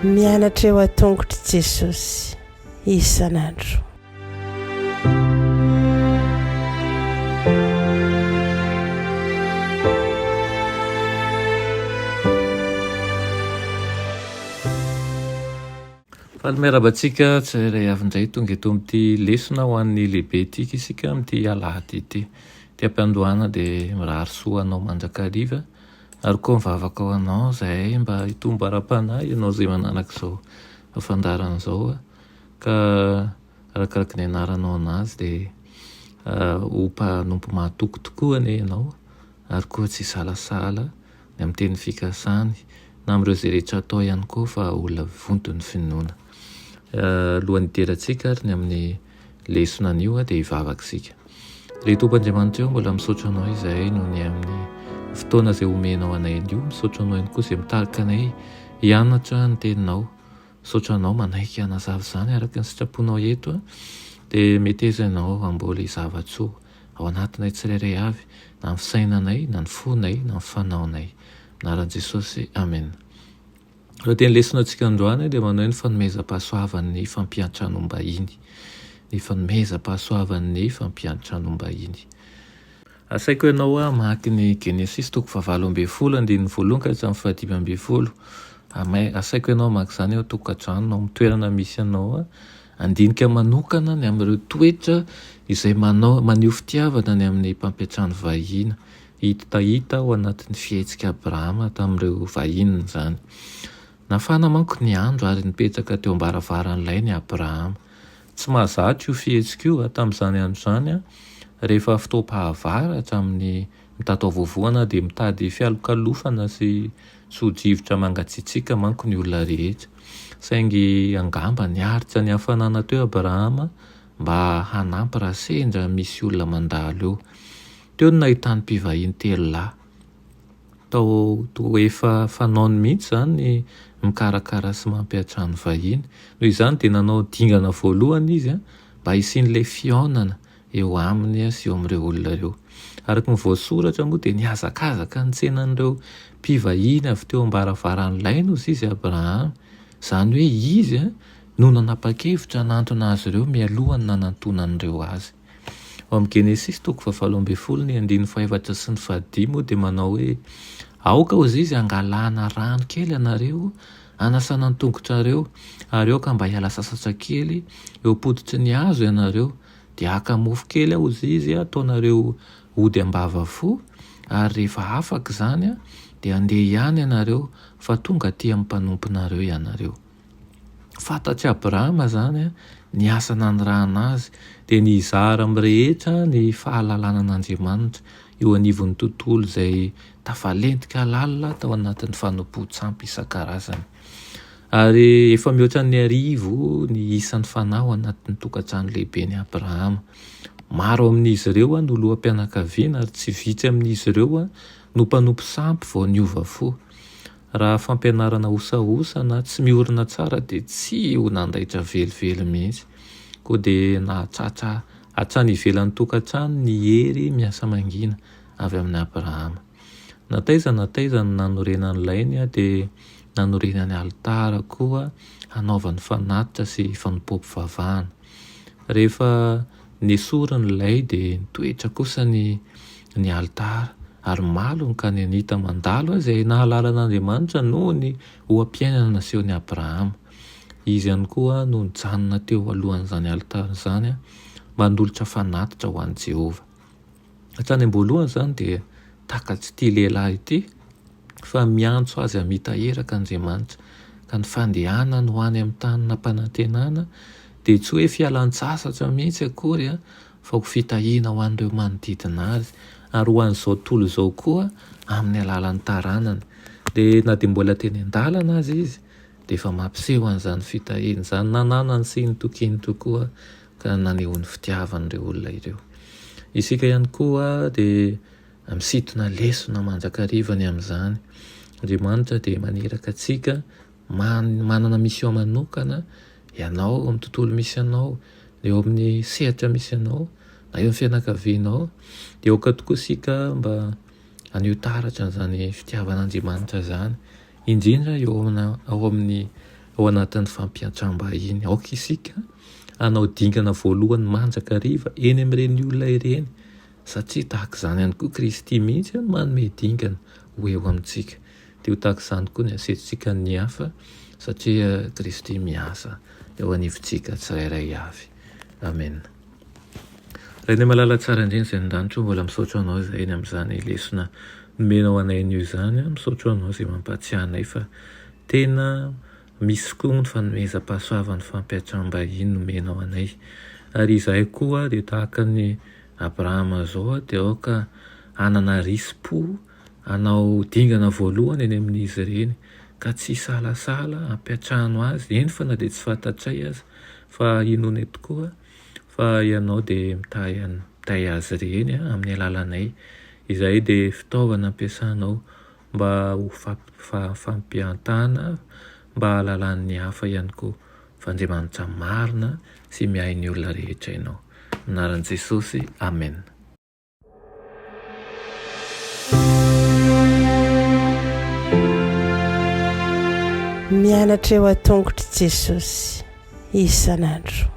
Mianatra eo an-tongotr'i Jesosy isan'andro. Faly miarahaba antsika tsirairay avy indray tonga eto amin'ity lesona ho an'ny lehibe ity isika amin'ity alahady ity. Ity am-piandohana dia mirary soa anao mandrakariva ary koa mivavaka ho anao izahay mba hitombo ara-panahy ianao izay manaraka izao fandaharana izao ka arakaraka ny anaranao anazy dia ho mpanompo mahatoky tokoa anie ianao ary koa tsy hisalasala ny amin'ny teny fikasany na amin'ireo izay rehetra atao ihany koa fa olona vonton'ny finoana. Alohan'ny hidirantsika ary ny amin'ny lesona anio dia hivavaka isika. Ry Tompo Andriamanitra eo, mbola misaotra Anao izahay noho ny amin'ny fotoana izay omenao anay anio, misaotra Anao ihany koa izay mitarika anay hianatra ny Teninao. Misaotra Anao manaiky hanazava izany araka ny sitraponao eto dia meteza Ianao hamboly zava-tsoa ao anatinay tsirairay avy, na ny fisainanay, na ny fonay, na ny fanaonay. Anaran'i Jesosy, Amena. Ireo teny lesona antsika androany dia manao hoe ny fanomezam-pahasoavan'ny fampiantranoam-bahiny. Ny fanomezam-pahasoavan'ny fampiantranoam-bahiny. Asaiko ianao hamaky ny Genesisy toko fahavalo ambin'ny folo andininy voalohany ka hatramin'ny fahadimy ambin'ny folo. Asaiko ianao hamaky izany eo an-tokantrano, ao amin'ny toerana misy anao. Handinika manokana ny amin'ireo toetra izay manao maneho fitiavana ny amin'ny mpampiantrano vahiny. Hitahita ao anatin'ny fihetsik'i Abrahama tamin'ireo vahininy izany. Nafana manko ny andro ary nipetraka teo am-baravaran'ilay ny Abrahama. Tsy mahazatra io fihetsika io tamin'izany andro izany, rehefa fotoam-pahavaratra amin'ny mitataovovoana dia mitady fialokalofana sy tso-drivotra mangatsiatsiaka manko ny olona rehetra. Saingy angamba niaritra ny hafanana teo Abrahama mba hanampy raha sendra misy olona mandalo eo. Teo no nahitany mpivahiny telo lahy. Tao toa efa fanaony mihitsy izany ny mikarakara sy mampiantrano vahiny. Noho izany dia nanao dingana voalohany izy mba hisian'ilay fihaonana eo aminy sy eo amin'ireo olona ireo. Araka ny voasoratra moa dia nihazakazaka nitsena an'ireo mpivahiny avy teo am-baravaran'ilay nosy izy Abrahama. Izany hoe izy no nanapa-kevitra hanantona azy ireo mialoha ny nanantonan'ireo azy. Ao amin'ny Genesisy toko fahavalo ambin'ny folo ny andininy fahefatra sy ny fahadimy moa dia manao hoe, Aoka hozy izy hangalana rano kely ianareo hanasana ny tongotrareo, ary aoka mba hiala sasatra kely eo am-pototry ny hazo ianareo, Dia haka mofo kely aho hozy izy hataonareo ody am-bava fo, ary rehefa afaka izany dia handeha ihany ianareo, fa tonga aty amin'ny mpanomponareo ianareo. Fantatr'i Abrahama izany ny asa nanirahana azy, dia ny hizara amin'ny rehetra ny fahalalana an'Andriamanitra eo anivon'ny tontolo izay tafalentika lalina tao anatin'ny fanompoan-tsampy isan-karazany. Ary efa mihoatra ny arivo ny isan'ny fanahy ao anatin'ny tokantrano lehiben'i Abrahama. Maro amin'izy ireo no loham-pianakaviana ary tsy vitsy amin'izy ireo no mpanompo sampy vao niova fo. Raha fampianarana osaosa na tsy miorina tsara dia tsy ho nandaitra velively mihitsy. Koa dia nahatratra hatrany ivelan'ny tokantrano ny hery miasa mangina avy amin'i Abrahama. Na taiza na taiza no nanorenany lainy dia nanorenany alitara koa hanaovany fanatitra sy fanompoam-pivavahana. Rehefa nesoriny ny lay dia nitoetra kosa ny ny alitara, ary maro ny Kananita mandalo izay nahalala an'Andriamanitra noho ny oha-piainana nasehon'i Abrahama. Izy ihany koa no nijanona teo alohan'izany alitara izany mba hanolotra fanatitra ho an'i Jehovah. Hatrany am-boalohany izany dia takatr'ity lehilahy ity fa miantso azy hamita iraka Andriamanitra, ka ny fandehanany ho any amin'ny tany nampanantenana dia tsy hoe fialan-tsasatra mihitsy akory fa ho fitahiana ho an'ireo manodidina azy ary ho an'izao tontolo izao koa amin'ny alalan'ny taranany. Dia na dia mbola teny an-dalana aza izy dia efa mampiseho an'izany fitahiana izany nananany sy nitokiany tokoa ka naneho ny fitiavany ireo olona ireo. Isika ihany koa dia misintona lesona mandrakariva ny amin'izany. Andriamanitra dia maniraka antsika manana mission manokana ianao amin'ny tontolo misy anao, eo amin'ny sehatra misy anao. na eo amin'ny fianakavianao, dia aoka tokoa isika mba haneho taratra an'izany fitiavan'Andriamanitra izany, indrindra eo amina, ao amin'ny, ao anatin'ny fampiantram-bahiny. Aoka isika hanao dingana voalohany mandrakariva eny amin'ireny olona ireny, satria tahaka izany ihany koa Kristy mihitsy no manome dingana ho eo amintsika. Dia ho tahaka izany koa ny hasetrintsika ny hafa, satria Kristy miasa eo anivontsika tsirairay avy. Amena. Rainay malala tsara indrindra izay any an-danitra ô, mbola misaotra Anao izahay ny amin'izany lesona nomenao anay anio izany. Misaotra Anao izay mampahatsiahy anay fa tena misy koa ny fanomezam-pahasoavan'ny fampiatram-bahiny nomenao anay. Ary izahay koa dia tahaka an'i Abrahama izao dia aoka hanana risi-po hanao dingana voalohany eny amin'izy ireny ka tsy hisalasala hampiantrano azy, eny fa na dia tsy fantatray aza fa inoanay tokoa fa Ianao dia mitahy mitahy azy ireny amin'ny alalanay. Izahay dia fitaovana ampiasanao mba ho fampiantana mba hahalalan'ny hafa ihany koa fa Andriamanitra marina sy miahy ny olona rehetra Ianao. Amin'ny anaran'i Jesosy, Amena. Mianatra eo an-tongotr'i Jesosy isan'andro.